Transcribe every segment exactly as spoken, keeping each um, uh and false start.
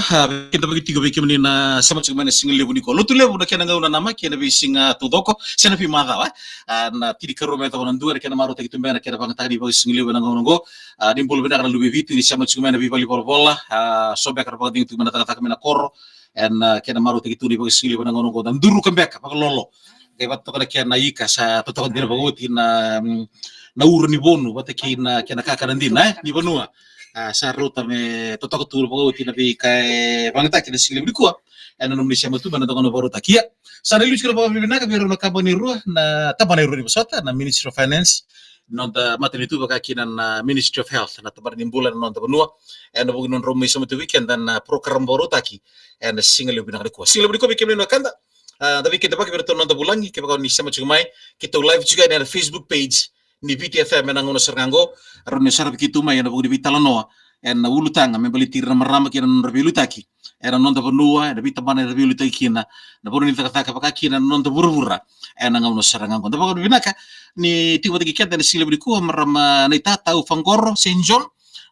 A, kidavaki tiko vei kemuni na sema tiko mai na siga levu nikua. Lotulevu na kena gauna namaki ena veisiga taucoko se na veimacawa, e. A, na tinikarua me yacova na dua, na kena marautaki tu beka na kena vakayagataka ni vakasigalevu ena gauna oqo. A, ni bula vinaka na luve i Viti ni sema tiko mai na veivale ni volavola. A, so beka na vakacegu tiko mai na cakacaka mai na koro, ena kena marautaki tu ni vakasigalevu ena gauna oqo. Da duruka beka vakalolo. Qai vata toka na kena ika sa totoka dina vakaoti na, mm, na ura ni vonu vata kei na kena kakana dina, e, ni vanua. A, sa rauta me totoka tu vakaoti na veika e vakayagataki ena siga levu nikua. Ena nomuni sema tu mai na dua na gauna vakarautaki. Ia, sa na liu tiko na vakavinavinaka vei rau na kabani rua, na tabana e rua ni vosota, na Ministry of Finance, noda matanitu, vaka kina na Ministry of Health, na tabana ni bula ena noda vanua. Ena vuku ni nodrau mai sema tu vei keda na program vakarautaki ena siga levu vinaka nikua. Siga levu nikua vei kemuni na wekada, a, da veikidavaki vei iratou na noda vulagi, kevaka ni sema tiko mai, keitou live tiko ena Facebook page ni Viti F M ena gauna sara ga oqo. Rawa ni saravi keitou mai ena vuku ni veitalanoa ena ulutaga me baleti ira na marama kei na nodra veiliutaki ena noda vanua, ena veitabana era veiliutaki kina, na vanua ni cakacaka, vaka kina na noda vuravura ena gauna sara ga oqo. Da vakavinavinaka ni tiko vata kei keda ena siga levu nikua marama Naita Tau Faqoro Saint John,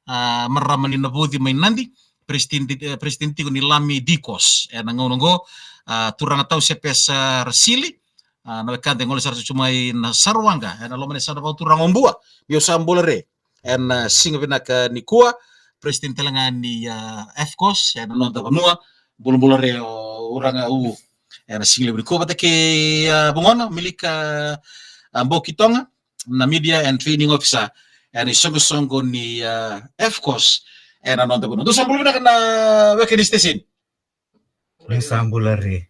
a, marama ni Navoci mai Nadi, president, e, president tiko ni Lami Dikos ena gauna oqo. A, turaga Tau Sepesa Rasili, a, na wekada e gole sara tu mai na Saruwaqa ena loma ni yasana vakaturaga o Bua. Ni o sa bula re ena, a, siga vinaka nikua, president tale ga ni, a, AFCOS ena noda vanua. Bulabula re o uraga u ena siga levu nikua, vata kei, a, vugona Milika, a, Bokitoga, na media and training officer ena isoqosoqo ni, a, AFCOS ena noda vanua. Dou sa bula vinaka na weka ni station. Ni sa bula re.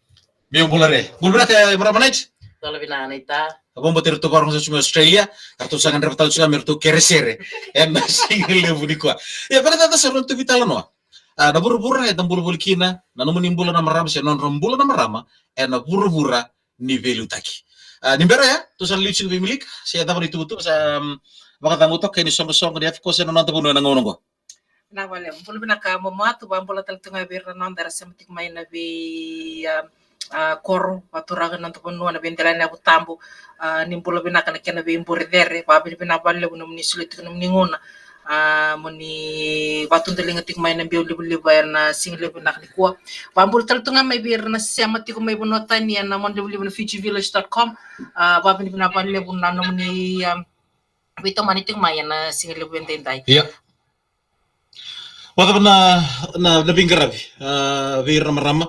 Meu bula re. Bula vinaka, e, marama Naita. Bula vinaka Naita. A, vakabauta eratou vakarorogo sa tu mai Australia, eratou sa gadreva tale tu ga me ratou kere sere ena siga levu nikua. Ia, vaka da sa rua na tu veitalanoa. A, na vuravura eda bula voli kina, na nomuni bula na marama se nodra bula na marama ena vuravura ni veiliutaki. A, ni bera ya, tou sa na liu tiko vei Milika, se cava na ituvatuva sa, mm, vakacagau toka ena isoqosoqo ni AFCOS ena noda vanua ena gauna oqo. Vinaka vakalevu. Bula vinaka Momatu, vakabula tale tu ga vei ira na noda era sema tiko mai na vei, a, a, koro, vaturaga ena noda vanua, na veidelana ni yavu tabu. A, ni bula vinaka na kena veiburi cere, vakavinavinaka vakalevu nomuni solia tiko nomuni gauna, a, moni vakatudaliga tiko mai na biau livaliva ena siga levu vinaka nikua. Vakabula tale tu ga mai vei ira na sema tiko mai vanua tani ena monalivaliva na Fiji Village dot com. A, vakavinavinaka vakalevu na nomuni, a, veitomani tiko mai ena siga levu edaidai. Ia. Vakacava na, na, na veiqaravi, a, vei ira na marama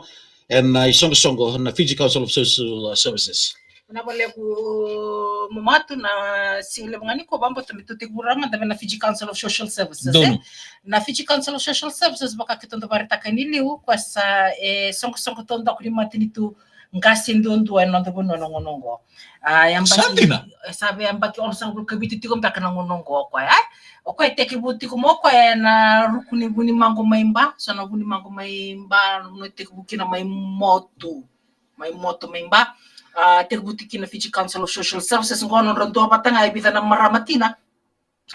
ena, a, isoqosoqo na Fiji Council of Social, a, Services? Vinaka vakalevu Momatu, na siga levu ga nikua vakabauta me tou tekivu rawa mada mai na Fiji Council of Social Services, e? Donu. Na Fiji Council of Social Services, vaka keitou dau vakaraitaka ni liu, koya sa, e, soqosoqo taudaku ni matanitu qase duadua ena noda vanua ena gauna oqo. A, yabaki, sa dina? E, sa vei yabaki onosagavulu ka vitu tiko beka na gauna oqo o koya, e? O koya e tekivu tiko mai o koya ena ruku ni Vunimaqo mai Ba, so na Vunimaqo mai Ba, na vanua e tekivu kina mai Motu. Mai Motu mai Ba. A, tekivu tiko kina Fiji Council of Social Services, qo nodra duavata ga e vica na marama tina.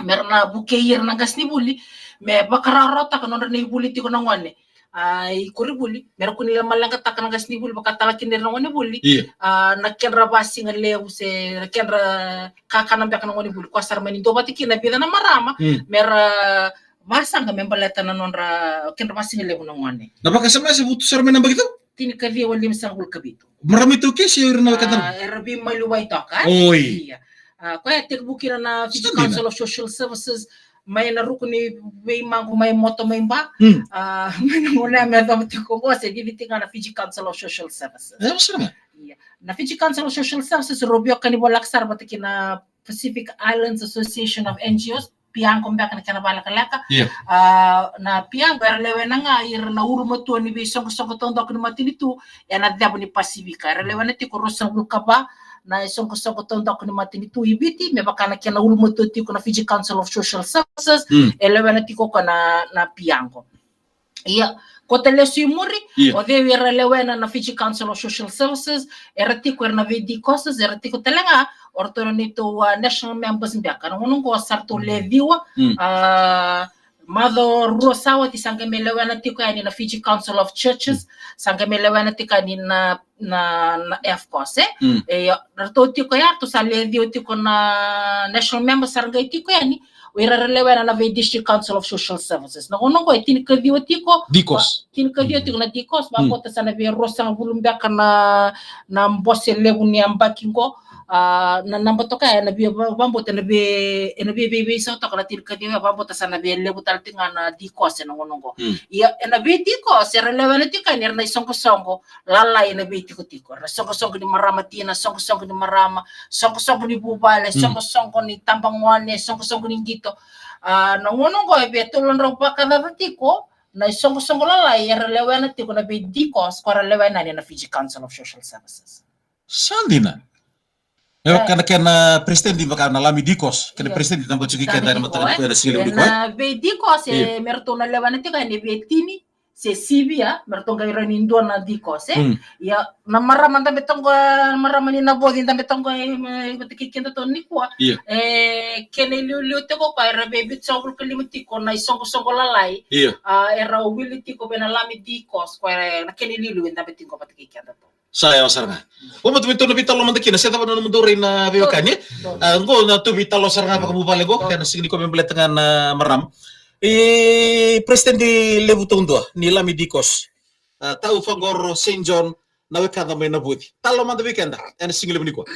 Me ra na vukei ira na qasenivuli me vakarawarawataka nodra na ivuli tiko na gone. A, i koronivuli, me ra kua ni lewe maleqataka na qasenivuli, vakatale kina ira na gonevuli. Ia. A, na kedra vasigalevu se na kedra kakana beka na gonevuli, koya sara mani duavata kina vica na marama, mm, me ra vasaqa me baleta na nodra, kedra vasigalevu na gone. Na vakasama se vutu sara mai na yabaki cava? Tinikaciwa limasagavulu ka vitu. Marama iTaukei se o ira na wekada? A, era veimaliwai toka, e? Oi. Ia. A, koya e tekivu kina na Fiji Council of Social Services, mai na ruku ni Vunimaqo mai Motu mai Ba. Hmm. A, mai na gauna ya me yacova tiko qo se cici tiko ga na Fiji Council of Social Services. E, o sara ga. Ia. Na Fiji Council of Social Services, rau veiwekani voleka sara vata kei na Pacific Islands Association of N G Os, PIANGO beka na kena vakalekaleka. Ia. A, na PIANGO era lewena ga ira na ulumatua ni veisoqosoqo taudaku ni matanitu ena ceva ni Pasifika. Era lewena tiko ruasagavulu ka va na isoqosoqo taudaku ni matanitu i Viti, me vaka na kena ulumatua tiko na Fiji Council of Social Services, mm, e lewena tiko o koya na, na PIANGO. Ia, ko tale lesu i muri, ia, o cei era lewena na Fiji Council of Social Services, era tiko era na vei D COSAS, era tiko tale ga o ratou na neitou, a, national members beka. Na gauna oqo sa ratou, mm, le ciwa, mm, a, macawa rua sa oti sa qai mai lewena tiko yani na Fiji Council of Churches, mm, sa qai mai lewena tiko yani na, na, na AFCOS, e? Mm. E, ratou tiko ya, ratou sa le ciwa tiko na national members sa ra qai tiko yani, O ira era lewena na vei District Council of Social Services. Na gauna oqo e tinikaciwa tiko. DCOSS. Tinikaciwa tiko na DCOSS, vakabauta sa na vei ruasagavulu beka na, na bose levu ni yabaki oqo. A, na naba toka ena via, vakabauta ena vei, ena vei, vei, veisautaka na tinikaciwa, vakabauta sa na vei levu tale tiko ga na DCOSS ena gauna oqo. Ia, ena vei DCOSS, era lewena tiko yani era na isoqosoqo lalai ena veitikotiko. Era soqosoqo ni marama tina, soqosoqo ni marama, soqosoqo ni vuvale, soqosoqo ni tabagone, soqosoqo ni qito. A, na gauna oqo e via tolu na drau vakacaca tiko na isoqosoqo lalai era lewena tiko na vei DCOSS, ko era lewena yani na Fiji Council of Social Services. Sa dina. E vaka na kena president vaka na Lami DCOSS, kena president na baciki keda na mataka ni koya na siga levu ni koya. Na vei DCOSS e me ratou na lewena tiko yani e vei tini se sivia, me ratou qai rawa ni dua na DCOSS, e. Ia, na marama dabe toqo, marama ni Navoci dabe toqo, e, vata kei keda toka nikua. E, kena iliuliu tiko koya era vei vitusagavulu ka lima tiko na isoqosoqo lalai. A, era wili tiko vei na Lami DCOSS, koya na kena iliuliu e dabe tiko vata kei keda toka. Sa yawa sara ga. Vabauta me tou na veitalanoa mada kina, se cava na nomudou rai na veiwekani. A, qo na tou veitalanoa sara ga vakavuvale qo, ena siga ni koya me baleta ga na marama. E, president levu taudua ni Lami DCOSS. A, Tau Fagoro, Saint John, na wekada mai Navoci. Talanoa mada vei keda ena siga levu ni koya.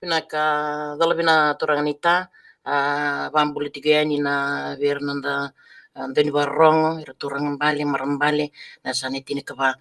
Vinaka, cola vina turaga ni ta, a, vabula tiko yani na vei ira na noda, a, dau ni vakarorogo, ira turaga bale, marama bale, na sa na tinikava.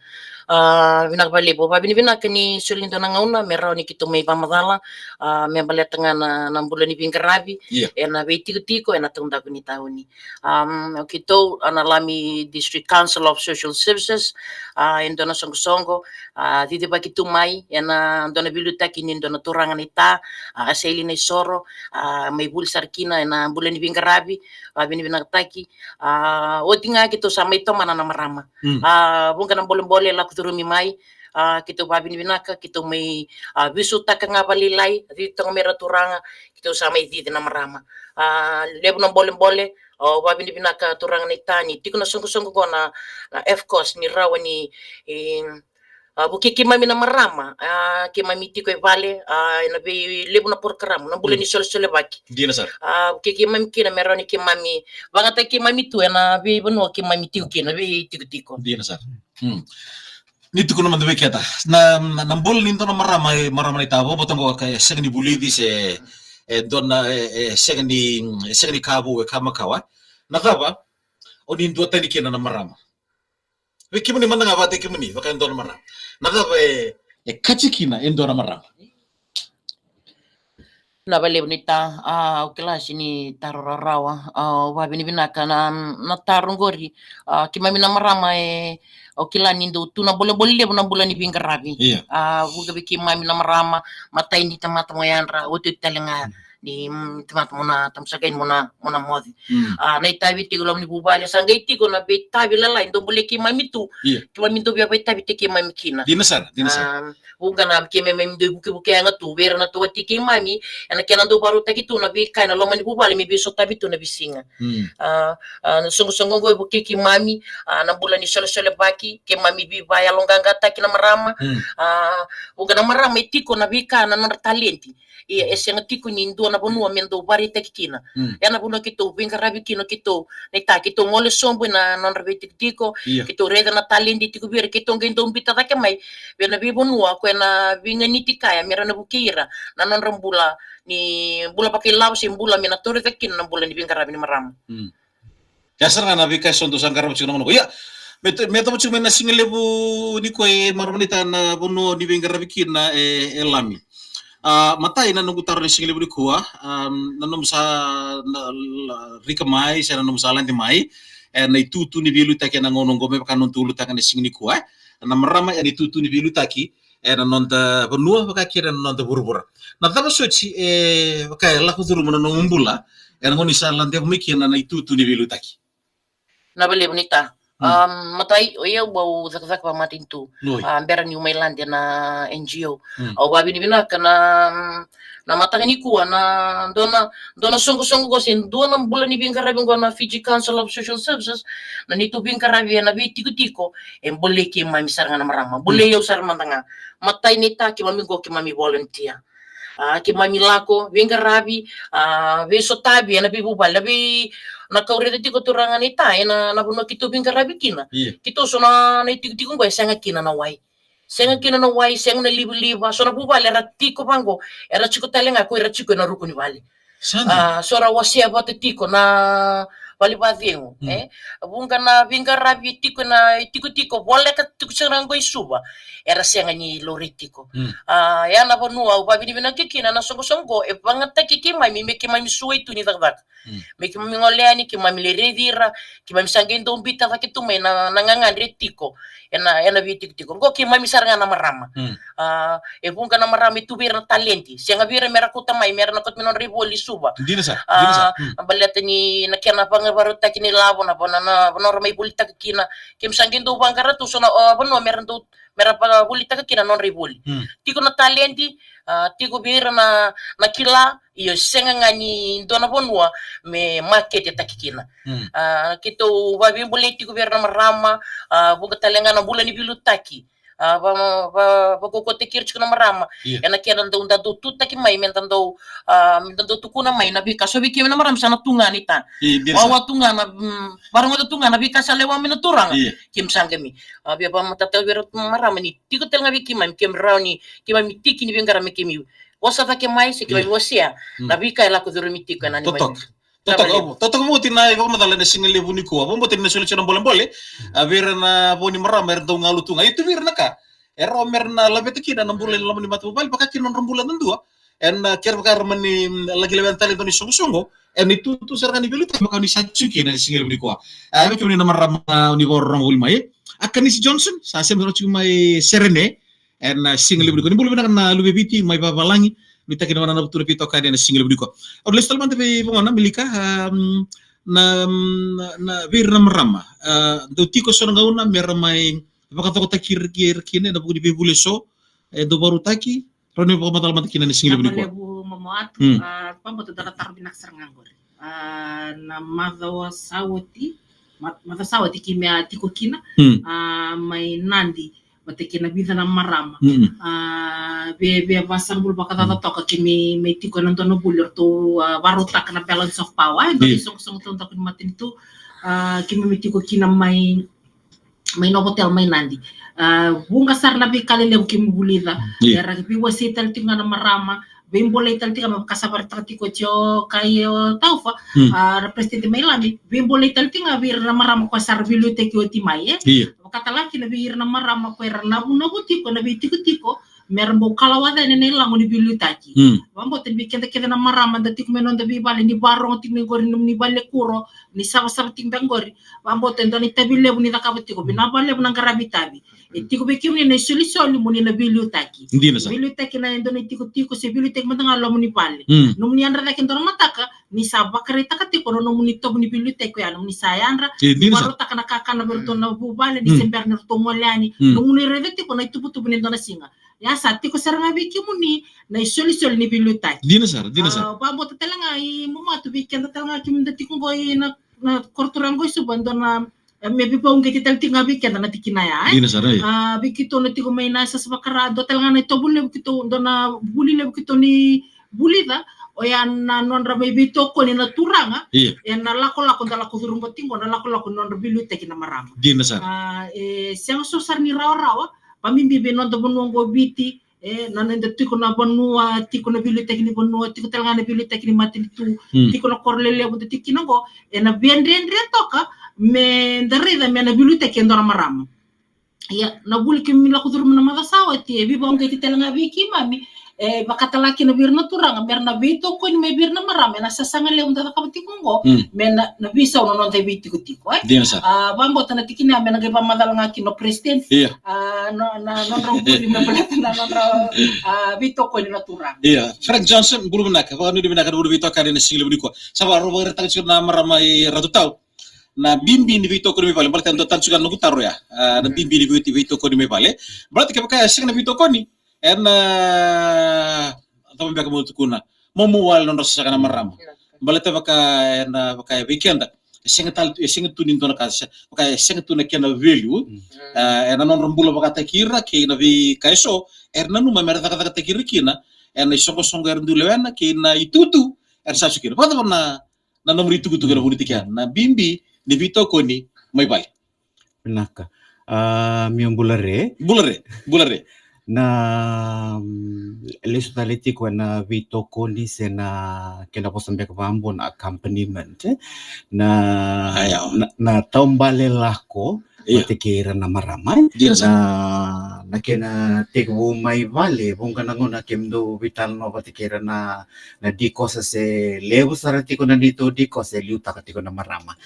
A, vinaka valevu, vavinavinaka ni soli dua na gauna me rawa ni keitou mai vamacala, a, me baleta ga na, na bula ni veiqaravi ena veitikotiko ena taudaku ni tauni. A, o keitou, a, na Lami District Council of Social Services, a, e dua na soqosoqo, a, cicivaki tu mai ena dua na veiliutaki ni dua na turaga ni ta, a, Saili Naisoro, a, mai vuli sara kina ena bula ni veiqaravi, a, vinavinakataki. A, oti ga keitou sa mai tomana na marama. A, vuqa na bolebole lako curumi mai, a, keitou vavinavinaka, keitou mai, a, veisautaka ga vakalailai, cici toka mai ira turaga, keitou sa mai cici na marama. A, levu na bolebole, o, vavinavinaka turaga ni ta ni tiko na soqosoqo qo na, na FCOSS ni rawa ni, e, a, vukei keimami na marama, a, keimami tiko e vale, a, ena vei levu na porokaramu, na bula ni solesolevaki. Dina sara. A, vukei keimami kina me rawa ni keimami, vagataki keimami tu ena veivanua keimami tiko kina, veitikotiko. Dina sara. Ni tukuna mada vei keda. Na, na, na bula ni dua na marama, e, marama ni ta, vabauta qo ka, e, sega ni vulici se, e, dua na, e, e, sega ni, e, sega ni ka vou, e, ka makawa. Na cava, o ni duatani kina na marama. Vei kemuni mada ga vata kemuni, vaka e dua na marama. Na cava e, e kati kina e dua na marama. Na valevu ni ta, a, au kila se ni taro rarawa, a, au vavinavinaka na, na taro qori, a, keimami na marama e, au kila ni dau tu na bolebole levu na bula ni veiqaravi. A, vuqa vei keimami na marama, matai ni tamata mo yadra, otioti tale ga ni, mm, tamata mo na, tamusaka yani mo na, mo na moce. A, na itavi tiko loma ni vuvale, sa qai tiko na veitavi lalai, dau bolei keimami tu, keimami dau via vakaitavi tiko keimami kina. Dina sara, dina sara. A, vuqa na keimami dau vukevuke yaga tu vei ira na tawati keimami, ena kena dau vakarautaki tu na veika ena loma ni vuvale me veisotavi tu na veisiga. A, a, na soqosoqo qo e vukei keimami, a, na bula ni solesolevaki, keimami veivayaloqaqataki na marama. A, vuqa na marama e tiko na veika na nodra talenti. Ia, e sega tiko ni dua na vanua me dau vakaraitaki kina. Ena vanua keitou veiqaravi kina, keitou, na ita, keitou gole sobu ena nodra veitikotiko, keitou raica na talenti tiko vei ira, keitou qai dau biuta cake mai vei na veivanua ko ena veiganiti kaya me ra na vukei ira na nodra bula ni bula vakailavo se bula me na tauri cake kina na bula ni veiqaravi ni marama. Ia sara ga na veika eso dou sa qarava tiko na gauna qo. Ia, me, me yacova tiko mai na siga levu ni koya e marama ni ta na vanua ni veiqaravi kina e, e Lami. A, matai na noqu taro ni siga levu ni kua, a, na nomu sa, na, la, rika mai, se na nomu sa lade mai, e, na itutu ni veiliutaki ena gauna oqo me vaka nomu ulutaga ni siga ni kua, e. Na marama, e, na itutu ni veiliutaki, ena noda vanua, vaka kina ena noda vuravura. Na cava soti, e, vaka e lako curuma na nomu bula, ena gauna ni sa ladeva mai kina na itutu ni veiliutaki. Na valevu ni ta. A, matai, o yau au cakacaka vakamatanitu. A, bera niu mai lade na NGO. Au vavinavinaka na, na mataka ni kua, na dua na, dua na soqosoqo qo se dua na bula ni veiqaravi qo na Fiji Council of Social Services, na neitou veiqaravi ena veitikotiko, e bolei keimami sara ga na marama. Bolei au sara mada ga. Matai ni ta keimami qo keimami volunteer. A, keimami lako veiqaravi, a, veisotavi ena veivuvale, na vei, na ka au raica tiko turaga ni ta, ena, na vanua keitou veiqaravi kina. Ia. Keitou so na, na itikotiko qo e sega kina na wai. Sega kina na wai, sega na livaliva, so na vuvale era tiko vaqo, era tiko tale ga ko ira tiko ena ruku ni vale. Sa dina. A, so ra wasea vata tiko na vale vacegu, e? Vuqa na veiqaravi tiko na itikotiko, voleka tiko sara qo i Suva, era sega ni laurai tiko. A, ya na vanua au vavinavinaka kina na soqosoqo, e vagataki keimami, me keimami suai tu ni cakacaka. Me keimami gole yani, keimami lai raici ira, keimami sa qai dau biuta cake tu mai na, na gagadre tiko ena, ena veitikotiko. Qo keimami sara ga na marama. A, e vuqa na marama e tu vei ira na talenti. Sega vei ira mera kauta mai, mera na kauta mai nodra ivoli i Suva. Dina sara, dina sara. A, baleta ni na kena vagavarautaki ni lavo, na, na, na, na nodra mai volitaka kina. Keimami sa qai dau vaqara tu so na, a, vanua mera dau, mera vakavolitaka kina na nodra ivoli. Tiko na talenti, a, tiko vei ira na, na kila, io, sega ga ni dua na vanua me maketetaki kina. A, keitou vaveibolei tiko vei ira na marama, a, vuqa tale ga na bula ni veiliutaki. A, va, va, vakaukauwataki ira tiko na marama. Ena kena dau, da dau tutaki mai, me da dau, a, me da dau tukuna mai na veika so vei keimami na marama sa na tu ga ni ta. Wawa tu ga na, mm, varogoca tu ga na veika sa lewa mai na turaga. Keimami sa qai mai, a, via vakamatata vei ira na marama ni tiko tale ga vei keimami, keimami rawa ni, keimami tiki ni veiqaravi me keimami vosa cake mai, se keimami wasea na veika e lako curumi tiko ena ni mai. Totoka. Totoka, totoka vakaoti na ivakamacala ena siga levu nikua. Vakabauta ni na solisoli na bolebole, a, vei ira na vo ni marama era dau galu tu ga. Ia tu vei ira na ka e rawa mera na laveta kina na bula ena loma ni matavuvale, vaka kina nodra bula yadua. Ena, a, kevaka era mani, mm, laki lewena tale e dua na isoqosoqo ena itutu sara ga ni veiliutaki, vaka ni sa tiko kina ena siga levu nikua. A, vei kemuni na marama, a, ni vakarorogo voli mai, a, Kanisi Johnson, sa sema tiko mai Serene ena, a, siga levu nikua. Ni bula vinaka na luve i Viti mai vavalagi, nuitaki na nona na vutu na veitokani ena siga levu nikua. Au lesu tale mada vei vagona Milika, a, mm, na, mm, na, na vei ira na marama, a, dau tiko so na gauna mera mai vakacokotaki ira kina ena vuku ni veivule so e dau vakarautaki, rawa ni vakamacala mada kina ena siga levu nikua. Levu momo atu, a, vakabauta dua na taro vinaka sara ga qori. A, na macawa sa oti, ma-, macawa sa oti keimami a tiko kina, a, mai Nadi, vata kei na vica na marama. A, via, via vasagavulu vakacaca toka keimami mai tiko ena dua na vuli eratou, a, vakarautaka na balance of power, e dua na isoqosoqo taudaku ni matanitu, a, keimami tiko kina mai mai Novotel, mai Nadi. A, vuqa sara na veika lelevu keimami vulica. Era veiwasei tale tiko ga na marama, veibolei tale tiko ga, me vaka sa vakaraitaka tiko oti o kai o Taufa, a, na president mai Lami, veibolei tale tiko ga vei ira na marama ko sa ra veiliutaki oti mai, e? Vaka tale ga kina vei ira na marama ko era navunavu tiko na veitikotiko, mera bau kalawaca yani na ilago ni veiliutaki. Vakabauta ni vei keda kece na marama da tiko mai noda veivale, ni varogo tiko mai qori, ni vale kuro, ni savasava tiko beka qori. Vakabauta e dua na itavi levu ni cakava tiko, vinaka vakalevu na qaravi itavi. E tiko vei kemuni na isolisoli mo ni na veiliutaki. Dina sara. Veiliutaki na e dua na itikotiko, se veiliutaki mada ga loma ni vale. Nomuni yadra cake e dua na mataka, ni sa vakaraitaka tiko na nomuni itovo ni veiliutaki oya, nomuni sa yadra, ni vakarautaka na kakana vei iratou na vuvale, ni se bera ni ratou gole yani. Nomuni raica tiko na itubutubu ni dua na siga. Ia sa tiko sara ga vei kemuni na isolisoli ni veiliutaki. Dina sara, dina sara. A, vakabauta tale ga i Momoatu, vei keda tale ga kemuni da tiko qo i na, na koro turaga qo i Suva, dua na, e, me veivakauqeti tale tiko ga vei keda na tikina ya, e? Dina sara, e. A, vei keitou na tiko mai na yasayasa vaka-Ra, dua tale ga na itovo levu keitou, dua na vuli levu keitou ni vulica, oya na nodra mai veitokoni na turaga, ena lakolako da lako curuma tiko qo, na lakolako ni nodra veiliutaki na marama. Dina sara. A, e sega so sara ni rawarawa, vakabibi vei noda vanua qo Viti, e, na noda tiko na vanua, tiko na veiliutaki ni vanua, tiko tale ga na veiliutaki ni matanitu, tiko na koro lelevu da tiko kina qo, ena via dredre toka me da raica me na veiliutaki e dua na marama. Ia, na vuli keimami lako curuma na macawa sa oti, e veivakauqeti tale ga vei keimami, e, vaka tale ga kina vei ira na turaga, mera na veitokoni mai vei ira na marama ena sasaga levu da cakava tiko qo, me na, na veisau na noda veitikotiko, e? Dina sara. A, vakabauta na tikina ya me na qai vakamacala ga kina o president. Ia. A, na, na nodra vuli me baleta na nodra, a, veitokoni na turaga. Ia, Frank Johnson, bula vinaka, vakanuinui vinaka na vuli veitokani ena siga levu nikua. Sa vakarau vakaraitaka tiko na marama i Ratu Tau na bibi ni veitokoni mai vale, baleta e dua tale tiko ga na noqu taro ya. A, na bibi ni vei-, veitokoni mai vale. Baleta kevaka e sega na veitokoni, ena, a, cava beka meu tukuna, momo wale na nodra sasaga na marama. Baleta vaka, ena, vaka e vei keda, e sega tale, e sega tu ni dua na ka, se, vaka e sega tu na kena value. A, ena nodra bula vakataki ira kei na veika eso era nanuma mera cakacakataki ira kina, ena isoqosoqo era dau lewena kei na itutu era sa suka kina. Vakacava na, na nomuni itukutuku ena vuku ni tikina na bibi ni veitokoni mai vale? Vinaka. A, meu bula re. Bula re, bula re. Na, mm, lesu tale tiko ena veitokoni se na kena vosa beka vakabau na accompaniment, e? Na, na, na taubale lako vata kei ira na marama, e? Na, na kena tekivu mai vale, vuqa na gauna kemudou veitalanoa vata kei ira na, na dikosa se levu sara tiko na neitou dikosa e liutaka tiko na marama.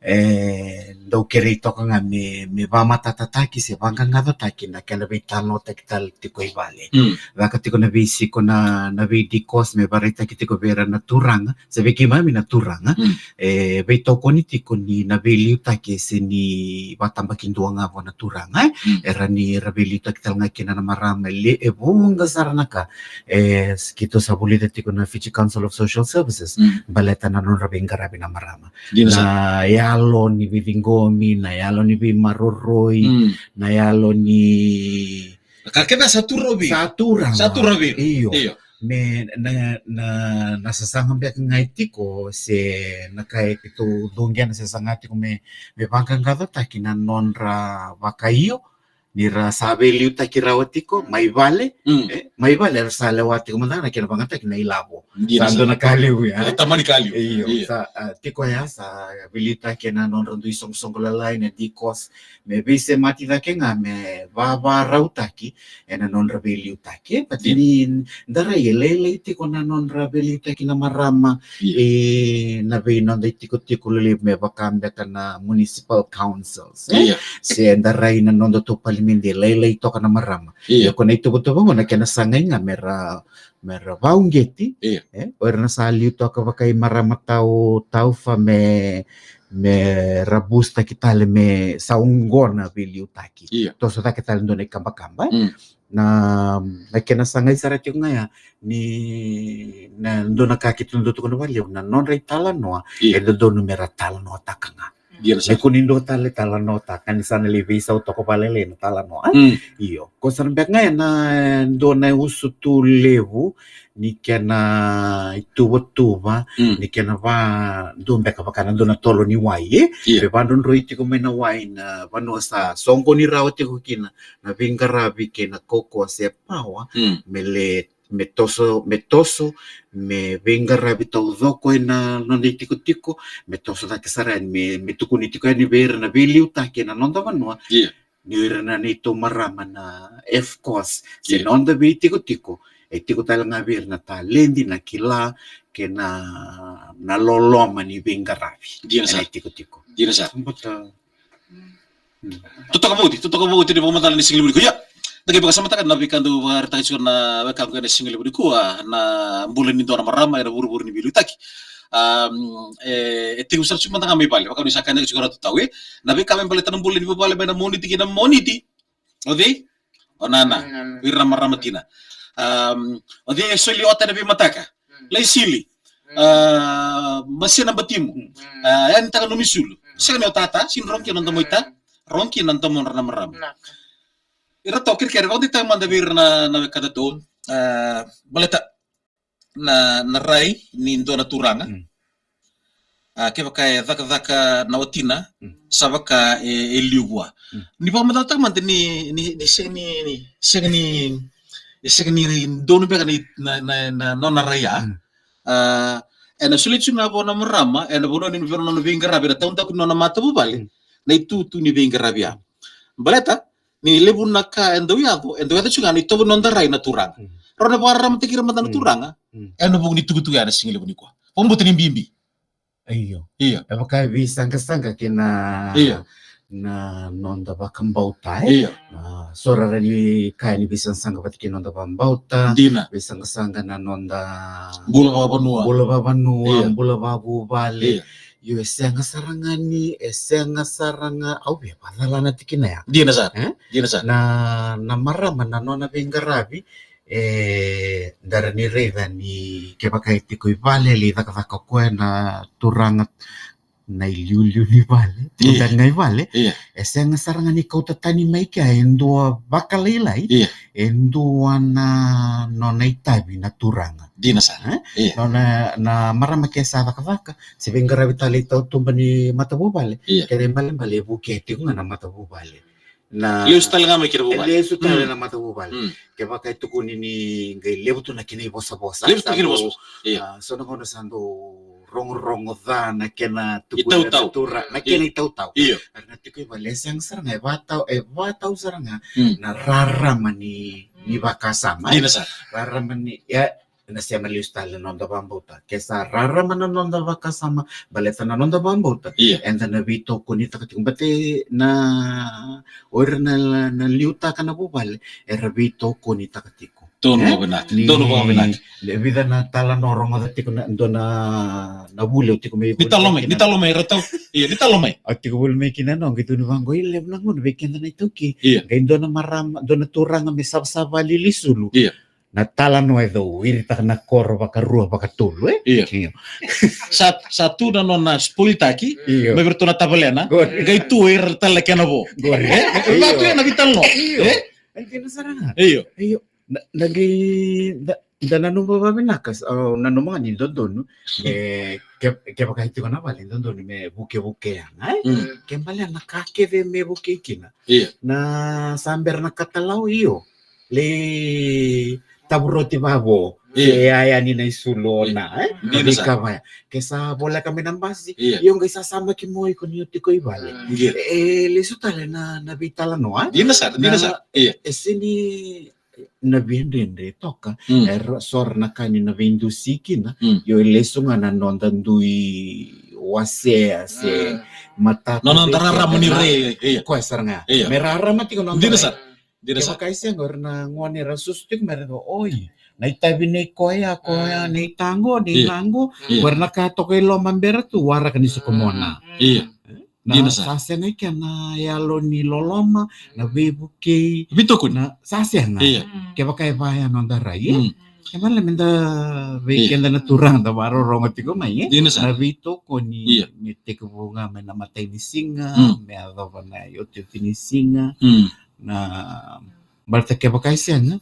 E dau kerei toka ga me, me vakamatatataki se vaqaqacotaki na kena veitalanoataki tale tiko i vale. Caka tiko na veisiko na, na veidikosa me vakaraitaki tiko vei ira na turaga, se vei keimami na turaga. E veitokoni tiko ni na veiliutaki se ni vakatabakidua ga vua na turaga, e? Era ni ra veiliutaki tale ga kina na marama, e le, e vuqa sara na ka. E, keitou sa vulica tiko na Fiji Council of Social Services, baleta na nodra veiqaravi na marama. Na yalo ni veiciqomi, na yalo ni veimaroroi, na yalo ni ka kece sa tu rawa vei ira. Sa tu rawa vei ira. Io. Me na, na, na sasaga beka ga e tiko se na ka e keitou cuqia na sasaga tiko me, me vaqaqacotaki na nodra vakaio, ni ra sa veiliutaki rawa tiko mai vale, e, mai vale era sa lewa tiko mada ga na kena vagataki na ilavo. Sa dua na ka levu ya. Tamani ka levu. Io, sa, a, tiko ya sa veiliutaki ena nodra dui soqosoqo lalai na dikosa me veisemati cake ga me vavarautaki ena nodra veiliutaki. But ni darai e lailai tiko na nodra veiliutaki na marama ena veinoda itikotiko lelevu me vaka beka na municipal councils, e? Se darai na nodatou palimedi e lailai toka na marama. Ia ko na ituvatuva qo na kena sagai ga me ra, me ra vauqeti, e? O ira na sa liu toka vaka i marama tau, taufa me, me ra busitaki tale me sa oqo na veiliutaki. Toso cake tale dua na ikabakaba, e? Na, na kena sagai sara tiko ga ya ni na dua na ka keitou dau tukuna vakalevu, na nodra italanoa e dodonu me ra talanoataka ga. Me kua ni dua tale talanoataka ni sa na lai veisau toka vakalailai na talanoa, e? Io, ko sara beka ga ya na dua na usutu levu ni kena ituvatuva, ni kena va, dua beka vaka na dua na tolo ni wai, e? Me vadrodroi tiko mai na wai na vanua sa soqoni rawa tiko kina na veiqaravi kei na kaukauwa se pawa, me le, me toso, me toso, me veiqaravi taucoko ena noda itikotiko, me toso cake sara yani, me, me tukuni tiko yani vei ira na veiliutaki ena noda vanua. Ni o ira na neitou marama na F course se noda veitikotiko e tiko tale ga vei ira na taledi, na kila kei na, na loloma ni veiqaravi ena itikotiko. Dina sara. Totoka vauti, totoka vauti ni vakamacala ni siga levu nikua. Ia, da qai vakasamataka na veika dau vakaraitaka tiko na wekaqu ena siga levu nikua, na bula ni dua na marama ena vuravura ni veiliutaki. Um, e, e tekivu sara tiko mada ga mai vale, vaka ni sa kaya tiko Ratu Tau, e? Na veika me baleta na bula ni vuvale mai na Moniti ki na Moniti. O cei? O nana. O ira na marama tina. Um, o cei e soli ota ena veimataka? Lai sili. A, basina batimu. A, yanitaka nomu isulu. Sega ni o tata, sega ni rogo kina na domo i ta, rogo kina na domodra na marama. Iratou kerekere, vakadeitaka mada vei ira na, na wekadatou. A, baleta na, na rai ni dua na turaga. A, kevaka e cakacaka na watina, sa vaka e, e liu vua. Ni vakamacalataka mada ni, ni, ni sega ni, ni sega ni, e sega ni donu beka na, na, na, na nona rai ya. A, ena solia tu ga vua na marama ena vanua ni nona veiqaravi, ena taudaku ni nona matavuvale, na itutu ni veiqaravi ya. Baleta ni levu na ka e dau yaco, e dau yaco tu ga na itovo ni noda rai na turaga. Rau na vakararamataki ira mada na turaga ena vuku ni tukutuku ya na siga levu nikua. Vakabauta ni bibi. Io. Io. E vaka e veisaqasaqa kei na, na noda vakabauta, e? Io. A, so ra rawa ni kaya ni veisaqasaqa vata kei na noda vakabauta. Dina. Veisaqasaqa na noda bula vakavanua. Bula vakavanua, bula vakavuvale. Io. Io, e sega sara ga ni, e sega sara ga, au via vakacalana tikina ya. Dina sara. E? Dina sara. Na, na marama, na nona veiqaravi, e, da rawa ni raica ni kevaka e tiko i vale, lai cakacaka o koya na turaga, na iliuliu ni vale, ia, tiko beka ga i vale. Ia. E sega sara ga ni kauta tani mai kea e dua vakalailai, ia, e dua na nona itavi na turaga. Dina sara. Eh? Ia. Nona, na marama ke sa cakacaka, se veiqaravi tale i tautuba ni matavuvale. Ia. Kena ibalebale e vukea tiko ga na matavuvale. Na lesu tale ga mai kina vuvale. Lesu tale, mm, na matavuvale. Mm. Kevaka e tukuni ni qai levu tu na kena ivosavosa. Levu tu na kena ivosavosa. Ia. Ah, so na gauna sa dau rogorogo ca na kena tukuni, itautau, na tura, na kena, ia, itautau. Io. Era na tiko i vale, e sega sara ga, e vatau, e vatau sara ga, mm, na rarama ni, ni vakasama. Dina sara. Rarama ni, ia, na sega lesu tale na noda vakabauta. Ke sa rarama na noda vakasama, baleta na noda vakabauta. Ia. Eda na veitokonitaka tiko. Baleta na, o ira na, na liutaka na vuvale, era veitokonitaka tiko. Donu, eh? Vakavinavinaka. Ni, donu vakavinavinaka. E vica na talanoa rogoca tiko na, dua na, na vuli au tiko mai. Ni talanoa mai, ni talanoa mai, ratou. Ia, ni talanoa mai. Au tiko voli mai kina na, qai tukuni vaqo, e levu na gauna vei keda na iTaukei. Ia. Qai dua na marama, dua na turaga me savasava lili sulu. Ia. Na talanoa e dau iritaka na koro vakarua vakatolu, eh? Io. Io. Sa, sa tu na nona spoiltaki, io, mai vei iratou na tavalena, qori, qai tu o ira tale na kena vo. Qori. Eh? Io. Vaka tu ya na veitalanoa. Io. Eh? E dina sara ga. Io. Io. Na, na qai, da, da nanuma vakavinaka, s-, au nanuma ga ni dodonu, e, ke, kevaka e tiko na vale, dodonu me vukevukea ga, eh? Mm. Ke balea na ka kece me vukei kina. Io. Na sa bera na katalau, io. Lai tavuroti vavo. Io. Se yaya ni na isulu o na, eh? Dina sara. Veika vaya. Ke sa voleka mai na basi. Io. Io, qai sa samaki mo iko ni o tiko i vale. Io. E, lesu tale na, na veitalanoa, eh? Dina sara, dina sara. Io. E sega ni na veidredre toka. Mm. E ra-, so ra na ka ni na veidusi kina. Mm. Io, e lesu ga na noda dui wasea se, mm, matata. Noda rarama ni rai, io. Koya sara ga. Io. Me rarama tiko noda rai. Dina sara. Dina sara. Kevaka e sega, o ira na gone era susu tiko mai, era, oi, na itavi nei koya, koya, mm, nei taqo, nei, io, taqo. Io. O ira na ka toka i loma bera tu, waraka ni sokomona. Mm. Io. Na, dina sara. Sa sega i kea na yalo ni loloma, na veivukei. Veitokoni. Na, sa sega. Io. Mm. Kevaka e vaya noda rai, eh? Mm. E vale me da vei, io, keda na turaga da vakarorogo tiko mai, eh? Dina sara. Na veitokoni, io, me tekivu ga mai na matai ni siga, mm, me yacova na iotioti ni siga. Mm. Na, baleta kevaka e sega,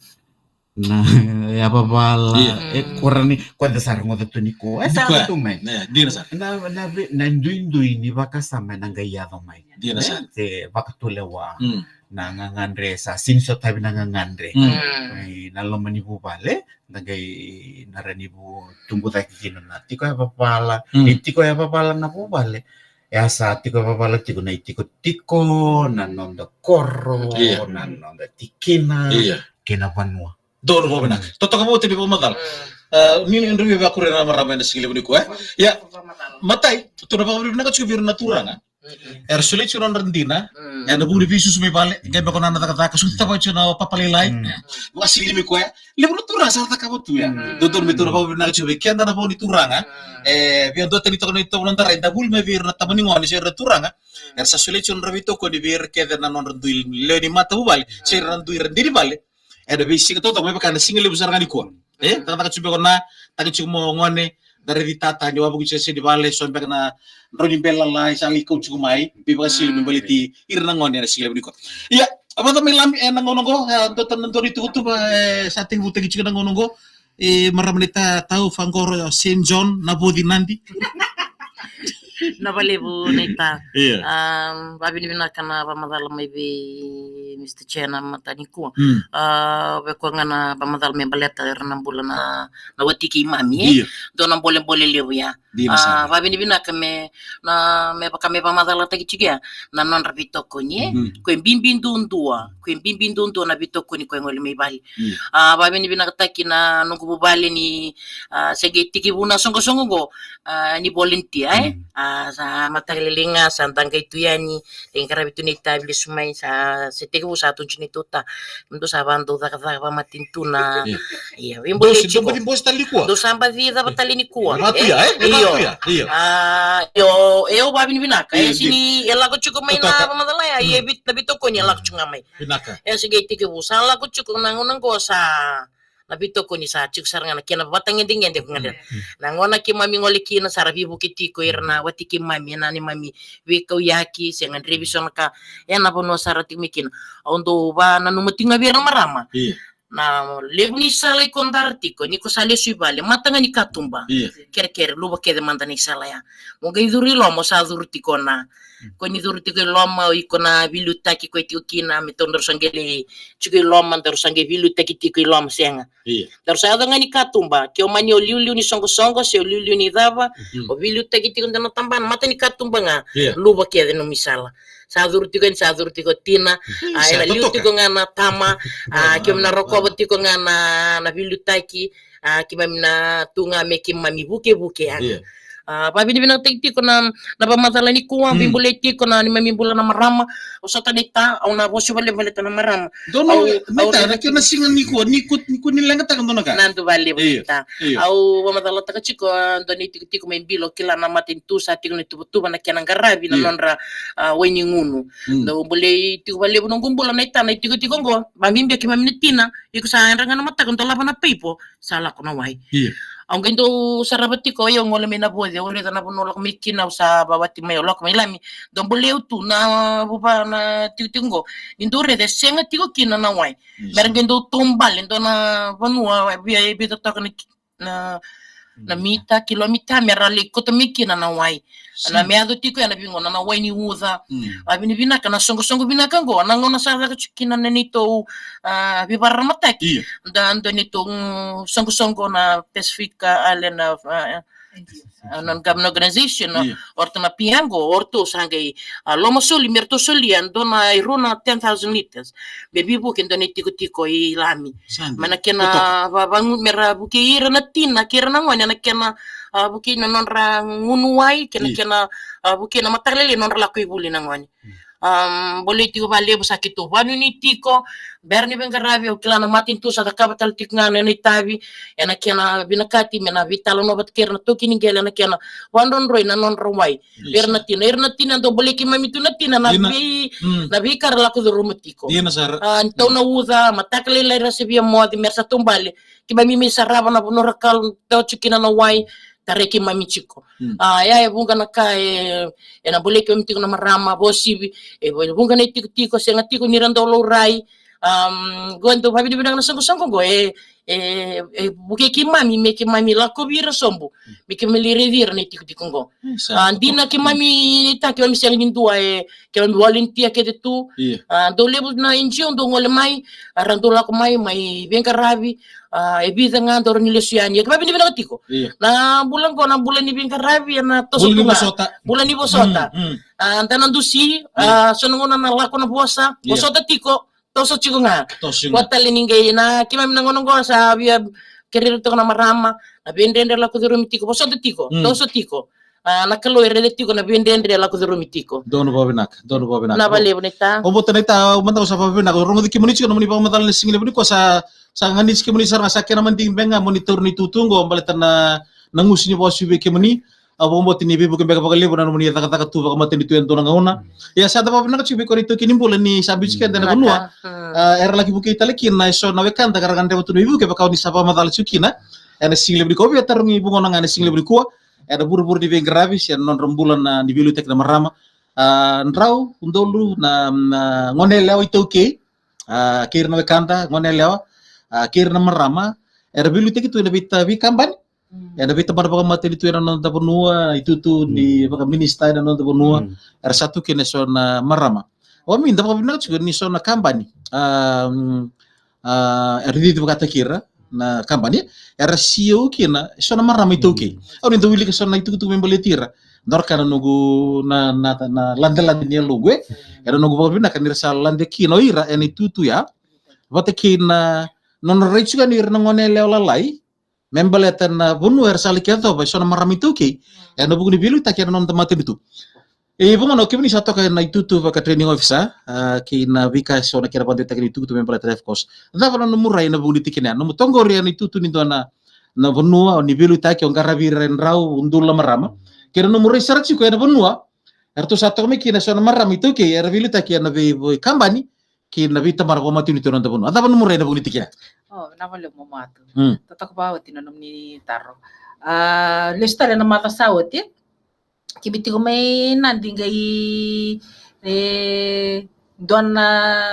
na, e yavavala, io, e kora ni, ko da sa rogoca tu nikua. E sa tu mai. Io, dina sara. Na, na ve-, na duidui ni vakasama ena qai yaco mai. Dina sara. Eh, se vakatulewa. Mm. Na gagadre, sa sega ni sotavi na gagadre. Mm. Mai na loma ni vuvale, da qai na rawa ni vu-, tubu cake kina na tiko yavavala. Mm. Ni tiko yavavala na vuvale. E a sa tiko yavavala tiko na itikotiko, na noda koro, io, na noda tikina, io, kei na vanua. Donu vakavinaka. Mm. Totoka vou timi vakamacala. Mm. Ah, ni, ni drau via vakuria na marama ena siga levu nikua, eh? Ia. Matai, tou na vakavinavinaka tiko vei ira na turaga. Mm. Era solia tiko na nodra dina. Mm. Ena vuku ni veisusu mai vale, qai me ko na na cakacaka, sotava tiko na papalailai. Mm. Vakasili mai koya. Levu na turaga sa cakava tu ya. Mm. Dodonu me tou na vakavinavinaka tiko vei keda na vo ni turaga. Mm. E, via duatani toka na itovo na darai, da vuli mai vei ira na tama ni gone se ira na turaga. Mm. Era sa solia tiko na nodra veitokoni vei ira kece na nodra dui lewe ni matavuvale, se ira na dui ira dina ni vale. Ena veisiga totoka, me vaka na siga levu sara ga nikua. E, mm, cakacaka tiko beka na, taka tiko mo gone, da raici tata ni wavoki tiko e seni vale, so beka na drau ni bele lalai, sa lai kau tiko mai, veivakasili me baleti ira na gone ena siga levu nikua. Ia, a vata mai Lami, ena gauna oqo, e, dua tale na dua ni tuvatuva, e, sa tekivutaki tiko na gauna oqo, e, marama ni ta-, tau faqoro, Saint John, na voci Nadi. Na valevu na ita. Ia. Um, vavinavinaka na vamacala mai vei Mister Chair na mata nikua. Mm. Uh, vei koya ga na vamacala me baleta era na bula na, na wati keimami, e? Ia. Dua na bolebole levu ya. Dina sara. Ah, vavinavinaka me, na, me vaka me vamacalataki tiko ya, na nodra veitokoni, e? Mm. Ko e bibi duadua, ko e bibi duadua na veitokoni ko e gole mai vale. Ia. Ah, vavinavinakataki na noqu vuvale ni, ah, se qai tekivu na soqosoqo qo, ah, ni volunteer, e? Mm. Ah, sa mataka lailai ga, sa da qai tu yani, e qaravi tu na itavi lesu mai, sa, se tekivu sa tu tiko na ituta. Dou sa vadou cakacaka vamatanitu na. Ia. Ia, veibolei tiko. Dou sa baci cava tale nikua? Dou sa baci cava tale nikua? Vatu ya, e? Io. Vatu ya, io. Ah, io, e, au vavinavinaka. Io, e sini, e lako tiko mai na vamacala ya, ia, vit-, na veitokoni e lako tiko ga mai. Vinaka. E se qai tekivu sa lako tiko na gauna qo sa na veitokoni sa tiko sara ga na kena vatagedegede ko gadreva. Na gauna keimami gole kina sa ra veivuke tiko ira na wati keimami ena neimami veikauyaki se gadrevi so na ka ena vanua sa ra tiko mai kina. Au dau vananuma tiko ga vei ira na marama. Na levu ni sala iko dara tiko ni ko sa lesu i vale, mata ga ni katuba. Kerekere, luva kece mada na isala ya. Mo qai curu i loma, o sa curu tiko na, ko ni curu tiko i loma, o iko na veiliutaki ko e tiko kina, me tou daru sa qai lai tiko i loma, daru sa qai veiliutaki tiko i loma, sega. Daru sa yaco ga ni katuba, ke o mani o liuliu ni soqosoqo se o liuliu ni cava, o veiliutaki tiko dua na tabana, mata ni katuba ga. Luva kece nomu isala. Sa curu tiko yani, sa curu tiko tina. A, ena liu tiko ga na tama. A, keimami na rokova tiko ga na, na veiliutaki. A, keimami na tu ga me keimami vukevuke yani. A, vavinavinakataki tiko na, na vamacala nikua, veibolei tiko na neimami bula na marama. Au sa taleitaka, au na vosa valevaleta na marama. Donu, au, naita, na kena siga nikua, ni ku, ni ku ni leqataka donu ka. Nadu valevu naita. Au vamacalataka tiko, a, dua ni tikotiko mai bilo, kila na matanitu sa tiko na tuvatuva na kena qaravi na nodra, a, wai ni gunu. Dau bolei tiko valevu noqu bula naita na itikotiko oqo, vabibi keimami na tina, iko sa yadra ga na mataka, dolava na paipo, sa lako na wai. Au qai dau sarava tiko, io, gole mai na voce, au raica na vanua lako mai kina, au sa vavati mai, au lako mai Lami, dau bolei au tu na vuva na tikotiko oqo, ni dau raica e sega tiko kina na wai. Mera qai dau taubale, dua na vanua, via, via toka na ki-, na, na mita, kilomita, mera lai kauta mai kina na wai. Na me yaco tiko ya na veigauna na wai ni uca. A, vinavinaka na soqosoqo vinaka oqo, na gauna sa caka tiko kina na neitou, a, veivakararamataki. Da, da neitou, mm, soqosoqo na Pacific, a, Island of, a, a, non-government organization, o ratou na Piago, o ratou sa qai, a, lomasoli, me ratou solia dua na, e rua na ten thousand liters. Me veivuke dua na itikotiko i Lami. Mai na kena va-, vagu-, mera vukei ira na tina kei ira na gone, na kena, a, vukei na nodra gunu wai, kei na kena, a, vukei na mataka lailai nodra lako i vuli na gone. Am, bolei tiko valevu, sa keitou vanuinui tiko, bera ni veiqaravi, au kila na matanitu sa cakava tale tiko ga na nona itavi, ena kena vinakati me na veitalanoa vata kei ira na taukei ni qele, ena kena vadrodroi na nodra wai. Ira na tina, ira na tina, dau bolei keimami tu na tina, na vei, na veika ra lako curuma tiko. A, ni tau na uca, mataka lailai ra se via moce, mera sa taubale, keimami mai sarava na vanua ra kalo, tau tiko kina na wai, tarai keimami tiko. A, ya e vuqa na ka e, ena bolei keimami tiko na marama, vakauasivi, e vuqa na itikotiko, sega tiko ni ra dau laurai. Am, qo e dau vavinavinaka na soqosoqo qo, e, e, e vukei keimami, me keimami lakovi ira sobu, me keimami lai raici ira na itikotiko qo. A, dina keimami, ta keimami sega ni dua, e, keimami volunteer kece tu. A, dau levu na N G O dau gole mai, a, ra dau lako mai, mai veiqaravi, a, e vica ga dau rawa ni lesu yani. E vavinavinaka tiko. Na bula qo, na bula ni veiqaravi, ena toso tu ga. Bula ni vosota. A, da na dusi, a, so na gauna na lako na vosa, vosota tiko, toso tiko ga. Toso tiko ga. Kua tale ni qai, na keimami na gauna qo sa via kerei ira tiko na marama, na veidredre lako curumi tiko, vosota tiko, toso tiko. A, na Kalou e raica tiko na veidredre lako curumi tiko. Donu vakavinaka, donu vakavinaka. Na valevu naita. O bota naita, au mada au sa vakavinaka, au rogoci kemuni tiko, nomuni vakamacala na siga levu nikua sa, sa ganiti kemuni sara ga, sa kena madigi beka ga moni tauri na itutu qo, baleta na, na gusu ni vakauasivi vei kemuni. Au vakabauta ni veivuke beka vakalevu na nomuni cakacaka tu vakamatanitu ena dua na gauna. Ia sa da vakavinaka tiko vei koya na itaukei ni bula ni sa biuti keda ena vanua. A, era laki vukei tale kina eso na wekada ka ra gadreva tu na veivuke vaka o ni sa vakamacala tiko kina. Ena siga levu nikua, au via tarogi vugona ga ena siga levu nikua. Ena vuravura ni veiqaravi se na nodra bula na ni veiliutaki na marama. A, drau, udolu na, na gone yalewa iTaukei. A, kei ira na wekada, gone yalewa. A, kei ira na marama. Era veiliutaki tu ena veita, veikabani. Ena veitabana vakamatanitu ena noda vanua, itutu ni vakaminisita ena noda vanua, era sa tu kina eso na marama. O mi da vakavinaka tiko ni so na kabani. A, mm, a, era cici vakataki ira na kabani, era C E O kina eso na marama iTaukei. Au ni da wilika eso na itukutuku me baleti ira. Dora ka na noqu na, na, na ladelade ni yaloqu, e. Ena noqu vakavinaka ni ra sa lade kina o ira ena itutu ya. Vata kei na nona rai tiko yani ira na gone yalewa lalai. Me baleta na vanua era sa laki yacova eso na marama iTaukei ena vuku ni veiliutaki ena noda matanitu. E, vugona o kemuni sa toka ena itutu vaka training officer, a, kei na veika eso na kena vakadeitaki ni itukutuku me baleta na F COSS. Cava na nomu rai ena vuku ni tikina ya? Nomu toqori ena itutu ni dua na, na vanua, o ni veiliutaki, o qaravi ira e drau, udolu na marama. Kei na nomu rai sara tiko ena vanua, eratou sa toka mai kina eso na marama iTaukei, era veiliutaki ena vei, veikabani, kei na veitabana vakamatanitu ena noda vanua. A cava nomu rai ena vuku ni tikina? O, na vale mo matu. Mm. Totoka vakaoti na nomuni taro. A, lesu tale na macawa sa oti. Kibi tiko mai Nadi qai, e, dua na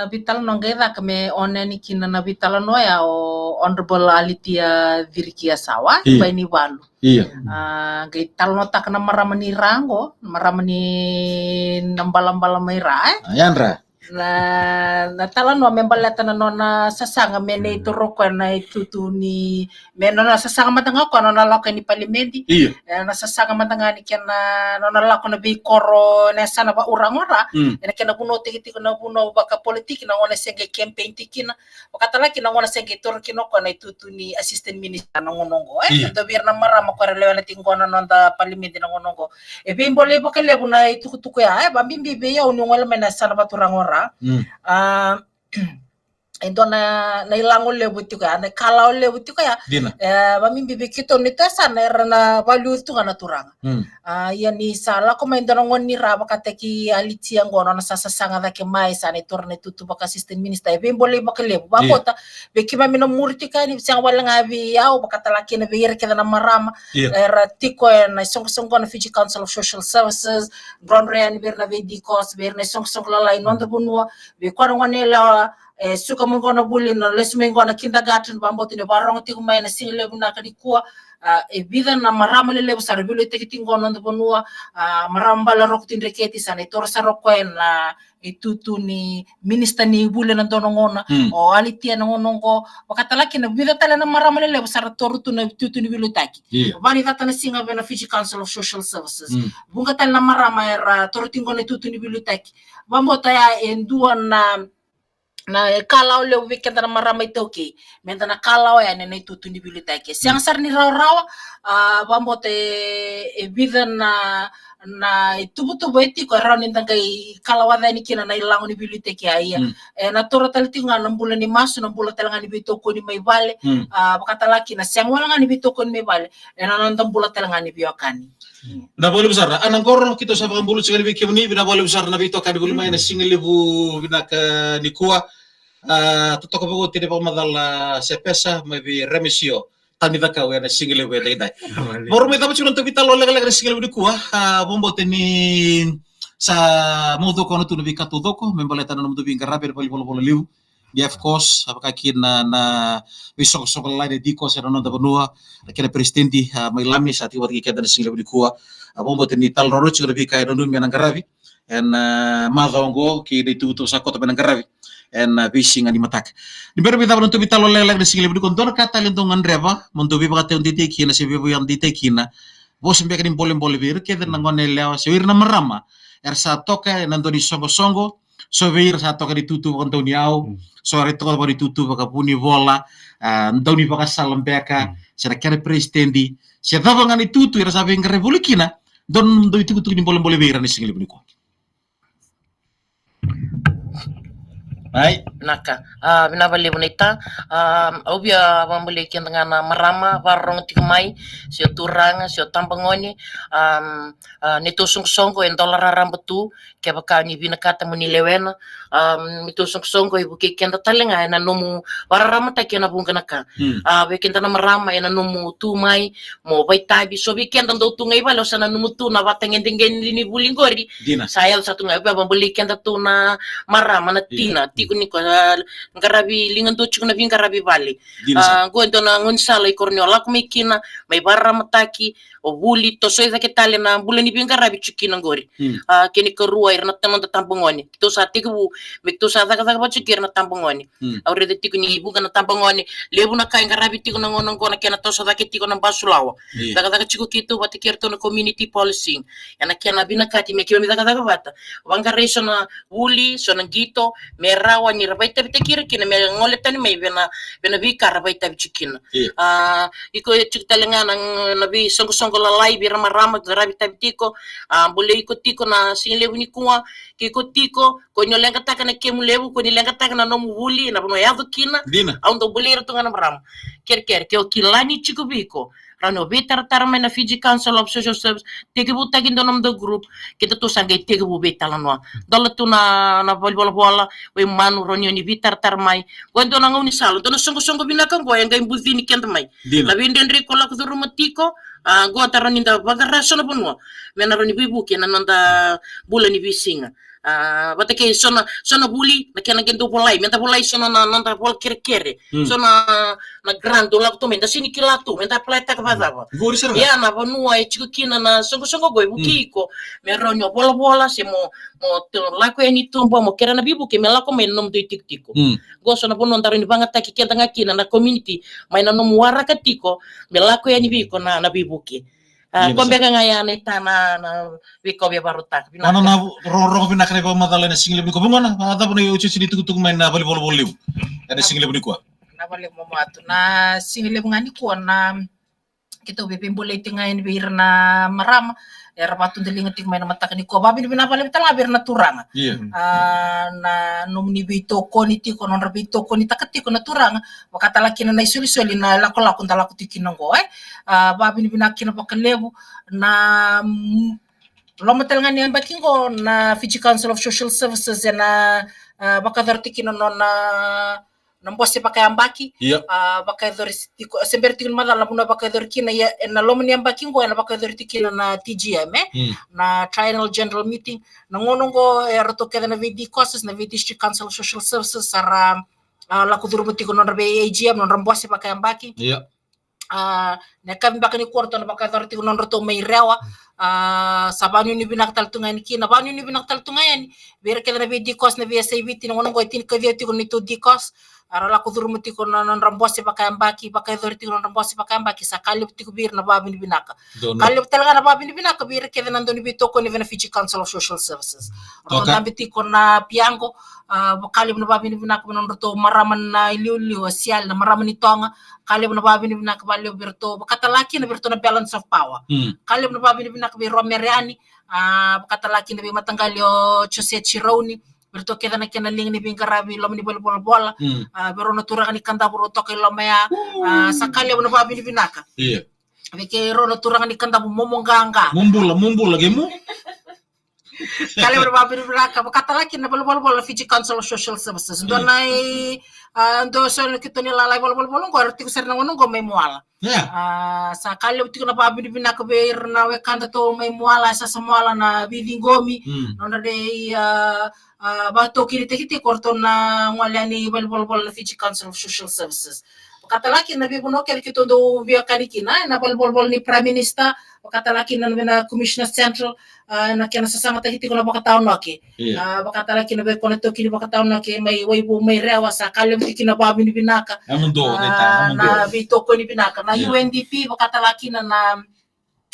veitalanoa qai caka me one yani kina na veitalanoa ya o Honorable Alitia Cirikia Sawa, bai ni valu. Ia. A, qai talanoataka na marama ni ra qo, na marama ni na balabala mai ra, e? A, yadra. Na, na talanoa me baleta na nona sasaga me nei toro koya na itutu ni, me nona sasaga mada ga koya nona lako ni palimedi. Ia. E, na sasaga mada ga ni kena nona lako na veikoro na yasana vaurago ra. Mm. Ena kena vunau tiki tiko na vunau vakapolitiki na gona se qai campaign tiki na. Vakatala kina na gona se qai toro kina o koya na itutu ni assistant minister na gona oqo, e? Ia. Dua vei ira na marama ko ra lewena tiko qo na noda palimedi na gona oqo. E veibolei vakalevu na itukutuku ya, e, vabibi vei au ni gole mai na yasana vaturaga o ra. Mm. A, e dua na, na ilago levu tiko ya, na ikalawa levu tiko ya. Dina. E, vabibi vei keitou ni tu yasana era na valiuci tu ga na turaga. Mm. A, ia ni sa lako mai dua na gone ni ra vakataki Alitia qo, nona sa sasaga cake mai sa na itura na itutu vaka assistant minister, e veibolei vakalevu. Ia. Vakabauta vei keimami na muri tiko yani, sega wale ga vei au, vakatala kina vei ira kece na marama. Ia. Era tiko ena isoqosoqo na Fiji Council of Social Services, ground re yani vei ira na vei DCOSS, vei ira na isoqosoqo lalai noda vanua, vei koya na gone yalewa, e, suka mai qo na vuli, na lesu mai qo na kindergarten, vakabauta ni vakarogo tiko mai na siga levu vinaka nikua. A, e vica na marama lelevu sa ra veiliutaki tiko qo na noda vanua, a, marama bale Roko Tui Dreketi, sa na itura sara o koya na itutu ni minista ni vuli ena dua na gauna. Mm. O Alitia na gauna oqo, vakatala kina vica tale na marama lelevu sa ra toro tu na itutu ni veiliutaki. Ia. Va ni cata na siga vei na Fiji Council of Social Services. Mm. Vuqa tale na marama era toro tiko qo na itutu ni veiliutaki. Vakabauta ya e dua na na ikalawa levu vei keda na marama iTaukei, meda na kalawa yani ena itutu ni veiliutaki. Sega sara ni rawarawa, a, vakabauta e, e vica na, na ituvatuva e tiko e rawa ni da qai kalawa yani kina na ilago ni veiliutaki. A, ia. Mm. E, na taura tale tiko ga na bula ni masu, na bula tale ga ni veitokoni mai vale. Mm. A, vakatala kina sega wale ga ni veitokoni mai vale, ena noda bula tale ga ni veiwekani. Na vakalevu sara. Ana Qoro, keitou sa vakabula tiko yani vei kemuni, vinaka vakalevu sara na veitokani voli mai ena siga levu vinaka nikua. A, totoka vakaoti na vakamacala se pesa mai vei Remesio Tanicakau ena siga levu edaidai. Vakarogo mai cava tiko na noda veitalanoa lekaleka ena siga levu nikua. A, vakabauta ni sa maucoko na tu na veika taucoko me baleta na nomudou veiqaravi ena valenivolavola levu. Ia, of course, a, vaka kina na, na veisoqosoqo lalai na DCOSS ena noda vanua, na kena peresitedi, a, mai Lami, sa tiko vata kei keda na siga levu nikua. A, vakabauta ni talanoa tiko na veika e nanumi me na qaravi ena, a, macawa oqo kei na ituvatuva sa koto me na qaravi ena, a, veisiga ni mataka. Ni bera vei cava na noda veitalanoa lekaleka na siga levu nikua, dua na ka tale dou gadreva mo dou veivakataudeitaki kina se veivakataudeitaki kina, vosa beka ni bolebole vei ira kece na gone yalewa se vei ira na marama era sa toka ena dua ni soqosoqo, so vei ira sa toka ni tutu vakadauniyau, mm, so era toka vaka ni tutu vakavunivola, a, daunivakasala beka, mm, se na kena peresitedi, se cava ga ni tutu era sa veiqaravi voli kina, dou, dou itukutuku ni bolebole vei ira ni siga levu nikua. Ai. Naka. A, vinaka vakalevu naita. A, au via vakabolei keda ga na marama vakarorogo tiko mai, se o turaga, se o tabagone. A, a, neitou soqosoqo e dola raraba tu, kevaka ni vinakata mo ni lewena. A, neitou soqosoqo e vukei keda tale ga ena nomu vakararamataki ena vuqa na ka. Hmm. A, vei keda na marama ena nomu tu mai, mo vakaitavi, so vei keda dou tu ga i vale, o sa nanuma tu na vatagedegede ni vuli qori. Dina. Sa yaco sa tu ga, via vakabolei keda tu na marama, na, io, tina, tiko ni ko, a, qaravi ligadua tiko na veiqaravi vale. Dina. A, sa qo e dua na gaunisala i koro ni o lako mai kina, mai vakararamataki, o vuli, tosoi cake tale na bula ni veiqaravi tiko kina qori. Hmm. A, kena ikarua, ira na ta-, noda tabagone. Keitou sa tekivu me keitou sa cakacaka vata tiko kei ira na tabagone. Hmm. Au raica tiko ni vuqa na tabagone, levu na ka e qaravi tiko na gauna oqo na kena toso cake tiko na basu lawa. Io. Cakacaka tiko keitou vata kei iratou na community policing. Ena kena vinakati me keimami cakacaka vata, vaqarai so na vuli, so na qito, me rawa ni ra vakaitavitaki ira kina me gole tani mai vei na, vei na veika ra vakaitavi tiko kina. Io. A, iko tiko tale ga na, na veisoqosoqo lalai vei ira marama, qaravi itavi tiko. A, bolei iko tiko na siga levu nikua, ke iko tiko, ko ni o leqataka na kemu levu, ko ni leqataka na nomu vuli, na vanua o yaco kina. Dina. Au dau bolei ira tu ga na marama. Kerekere, ke o kila ni tiko vei iko, Rawa ni o veitaratara mai na Fiji Council of Social Service, tekivutaki dua nomudou group, kedatou sa qai tekivu veitalanoa. Dola tu na, na valenivolavola, o i Manu, rawa ni o ni veitaratara mai. Qo e dua na gaunisala, dua na soqosoqo vinaka qo e qai bucini keda mai. Dina. Na veidredre ko lako curuma tiko, a, qo ta rawa ni da vaqara so na vanua me na rawa ni veivuke na noda bula ni veisiga. A, vata kei so na, so na vuli, na kena qai dau volai, me da volai so na, na noda vola kerekere. Mm. So na, na grant dau lako tu mai, da sega ni kila tu, me da apply-taka vakacava. Qori sara ga. Ia na vanua e tiko kina na soqosoqo qo e vukei iko me rawa ni o volavola se mo, mo tu, lako yani tuba, mo kerea na veivuke me lako mai na nomudou itikotiko. Mm. Qo so na vanua da rawa ni vagataki keda ga kina na community mai na nomu waraka tiko me lako yani vei iko na, na veivuke. A, ko beka ga ya na itana na veika au via vakarautaka. Vinaka. Ana na rogorogo vinaka na ivakamacala ena siga levu nikua. Vugona, a, cava na iotioti ni tukutuku mai na valenivolavola levu ena siga levu nikua? Na valenivolavola levu, na siga levu ga nikua na keitou veibolei tiko ga yani vei ira na marama era vakatudaliga tiko mai na mataka nikua. Vakavinavinaka vakalevu tale ga vei ira na turaga. Io. A, na nomuni veitokoni tiko, nodra veitokonitaka tiko na turaga. Vaka tale kina na isolisoli na lakolako da lako tiko kina qo, e. A, vakavinavinaka kina vakalevu na, mm, loma tale ga ni yabaki qo na Fiji Council of Social Services ena, a, vakayacora tiko kina nona, na bose vakayabaki. Ia. A, vakayacori tiko, se bera tiko ni macala na vanua vakayacori kina, ia ena loma ni yabaki qo ena vakayacori tiko kina na T G M, e? Mm. Na Triennial General Meeting. Na gauna qo e ratou kece na vei D C O Ss, na vei District Council of Social Services, sa ra, a, lako curuma tiko nodra vei A G M, nodra bose vakayabaki. Ia. A, na yakavi beka nikua ratou na vakayacora tiko nodratou mai Rewa. A, sa vakanuinui vinaka tale tu ga yani kina, vakanuinui vinaka tale tu ga yani vei ira kece na vei D C O Ss, na vei S A V T, na gauna qo e tinikaciwa tiko na neitou D C O Ss. A, ra lako curuma tiko na nodra bose vakayabaki, vakayacori tiko nodra bose vakayabaki, sa ka levu tiko vei ira na vakavinavinaka. Donu. Ka levu tale ga na vakavinavinaka vei ira kece na dau ni veitokoni vei na Fiji Council of Social Services. Toka. Ratou dabe tiko na piago, a, ka levu na vakavinavinaka vei nodratou marama na iliuliu, a Siale, na marama ni Toga, ka levu na vakavinavinaka vakalevu vei iratou, vaka tale kina vei iratou na Balance of Power. Mm. Ka levu na vakavinavinaka vei Romereani, a, vaka tale kina vei mataqali o Jose Chirauni, vei iratou kece na kena liga ni veiqaravi i loma ni valenivolavola. Mm. A, vei rau na turaga ni Kadavu rau toka i loma ya. A, sa ka levu na vakavinavinaka. Ia. Vei kei rau na turaga ni Kadavu, momo qaqa. Mo bula, mo bula, kei mo. Ka levu na vakavinavinaka, vaka tale kina na valenivolavola Fiji Council of Social Services. Dua na i, a, dua so na keitou ni lala i valenivolavola qo, era tiko sara na gauna qo mai Moala. Ia. A, sa ka levu tiko na vakavinavinaka vei ira na wekadatou mai Moala, e Sasamoala, na veiciqomi. Mm. Nodra dei, a, a, vakataukinitaki tiko o ratou na gole yani i valenivolavola na Fiji Council of Social Services. Vaka tale kina na veivanua kece keitou dau veiwekani kina, ena valenivolavola ni Prime Minister, vaka tale kina na vei na Commissioner Central, a, na kena sasagataki tiko na vakataonoke. Ia. A, vaka tale kina vei koya na taukei ni vakataonoke mai Waivu mai Rewa, sa ka levu tiko na vakavinavinaka. Amo dou, a, na veitokoni vinaka. Na, ia, U N D P, vaka tale kina na,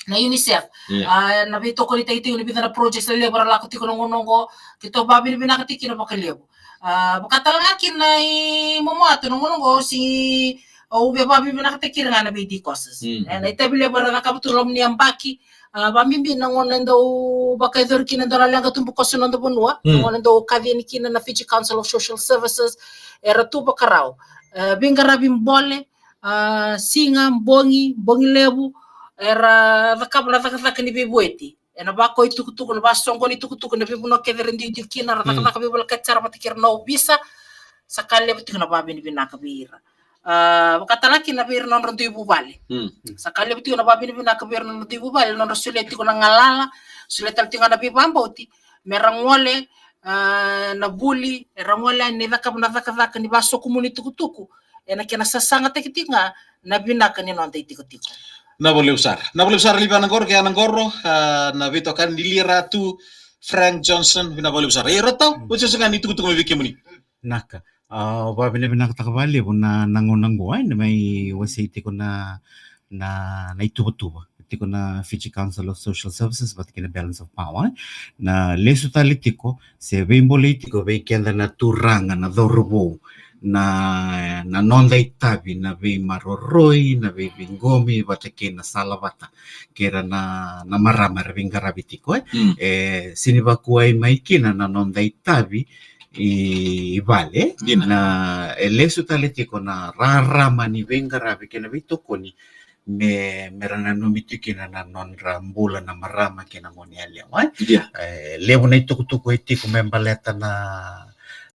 na UNICEF. Ia. A, na veitokonitaki tiko ni vica na projects lelevu era lako tiko na gauna qo, keitou vakavinavinaka tiko kina vakalevu. A, vaka tale ga kina i Momoatu na gauna qo, se au via vakavinavinakataki ira ga na vei D C O Ss. Mm. E, na itavi levu era cakava tu loma ni yabaki, a, vakabibi na gauna e dau vakayacori kina e dua na leqa tubukoso ni noda vanua, mm, na gauna e dau kaci yani kina na Fiji Council of Social Services, era tu vakarau. E, veiqaravi bole, a, siga, bogi, bogi levu, era cakava na cakacaka ni veivueti. Ena vakaitukutuku, na vakasoqoni tukutuku, na veivanua kece era duidui kina, ra, mm, cakacaka veivolekati sara vata kei ira na ovisa, sa ka levu tiko na vakavinavinaka vei ira. A, vaka tale kina vei ira na nodra dui vuvale. Mm. Sa ka levu tiko na vakavinavinaka vei ira na nodra dui vuvale, na nodra solia tiko na galala, solia tale tiko ga na veivakabauti, me ra gole, a, na vuli, era gole yani cakava na cakacaka ni vakasokumuni tukutuku, ena kena sasagataki tiko ga na vinaka ni noda itikotiko. Na vakalevu sara. Na vakalevu sara Liva Naqoro, kei Naqoro, a, na veitokani ni Lira tu, Frank Johnson, vinaka vakalevu sara. E, Rotau, mm, oti oso ga ni tukutuku mai vei kemuni. Naka. A, vakavinavinakataka vakalevu na, na gauna qo, e, ni mai wasei tiko na, na, na ituvatuva. Tiko na Fiji Council of Social Services, vata kei na Balance of Power, e. Na lesu tale tiko, se veibolei tiko vei keda na turaga, na cauravou, na, na noda itavi, na veimaroroi, na veiviqomi, vata kei na sala vata kei ira na, na marama era veiqaravi tiko, e. Mm. E, sega ni vakuai mai kina na noda itavi i, i vale. Dina. Na, e lesu tale tiko na rarama ni veiqaravi kei na veitokoni me, me ra nanumi tiko kina na nodra bula na marama kei na gone yalewa, e? Ia. E, levu na itukutuku e tiko me baleta na,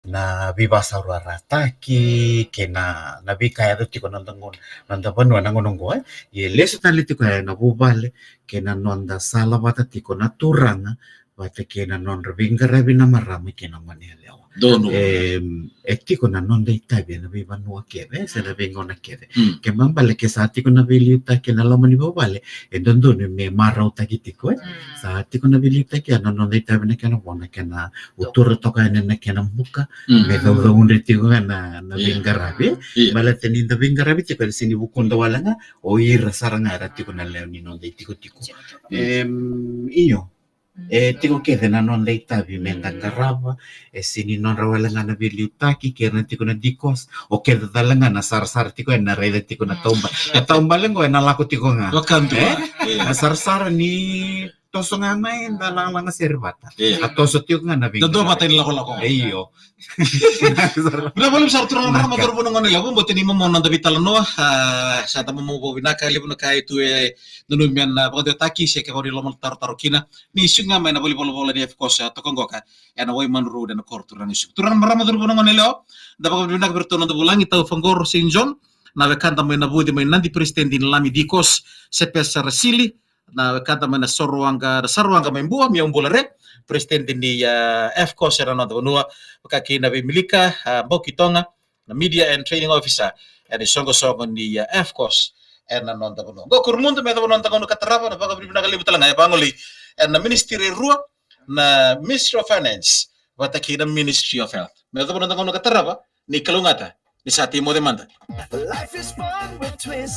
na veivakasaurarataki, kei na, na veika e yaco tiko na noda gauna, noda vanua na gauna oqo, e? Ia e lesu tale tiko e na vuvale, kei na noda sala vata tiko na turaga, vata kei na nodra veiqaravi na marama kei na gone yalewa. Donu. E, e tiko na noda itavi e na veivanua kece, se na veigauna kece. Mm. Kena ibalebale ke sa tiko na veiliutaki e na loma ni vuvale, e dodonu me marautaki tiko, e. Mm. Sa tiko na veiliutaki, a na noda itavi na kena vo, na kena utura toka yani na kena buka, mm, me caucaudre tiko ga na, na, ia, veiqaravi. Ia. Baleta ni da veiqaravi tiko, e sega ni vukuda wale ga, o ira sara ga era tiko na lewe ni noda itikotiko. Ia. Em, io. E tiko kece na noda itavi me da qarava, e sega ni nodra wale ga na veiliutaki, kei ira na tiko na DCOSS, o kece tale ga na sarasara tiko e na raica tiko na tauba-, e taubale oqo e na lako tiko ga. Vakadua. E? E. A sarasara ni toso ga mai da lagalaga sere vata. E. A toso tiko ga na veiqaravi. Da dua vata ni lakolako. E, io. Vinaka vakalevu sara turaga, marama, cauravou, na gone yalewa, vakabauta ni momo na noda veitalanoa, a, sa da momo vakavinaka, levu na ka e tu e nanumi me na vakadewataki, se ke vaka ni loma tarotaro kina. Ni suka ga mai na valenivolavola ni FCOSS, a, toka qoka, e na Waimanu Road, e na koro turaga ni Suva. Turaga, marama, cauravou, na gone yalewa, da vakavinavinaka vei iratou na noda vulagi, Tau Fagoro Saint John, na wekada mai Navuci mai Nadi, president ni Lami DCOSS, Sepesa Rasili, na wekada mai na Saruaga, na Saruaga mai Bua, Miau Bulare, president ni, a, FCOSS e na noda vanua, vaka kei na veimilika, a, Bauki Toga, na media and training officer e na isoqosoqo ni, a, FCOSS e na noda vanua. Qo, koro mudu, me yacova na noda gauna ka tarava, na vakavinavinaka levu tale ga e vagolei e na ministry e rua, na Ministry of Finance vata kei na Ministry of Health. Me yacova na noda gauna ka tarava, ni kalougata, ni sa tei moce mada. Life is fun with Twist.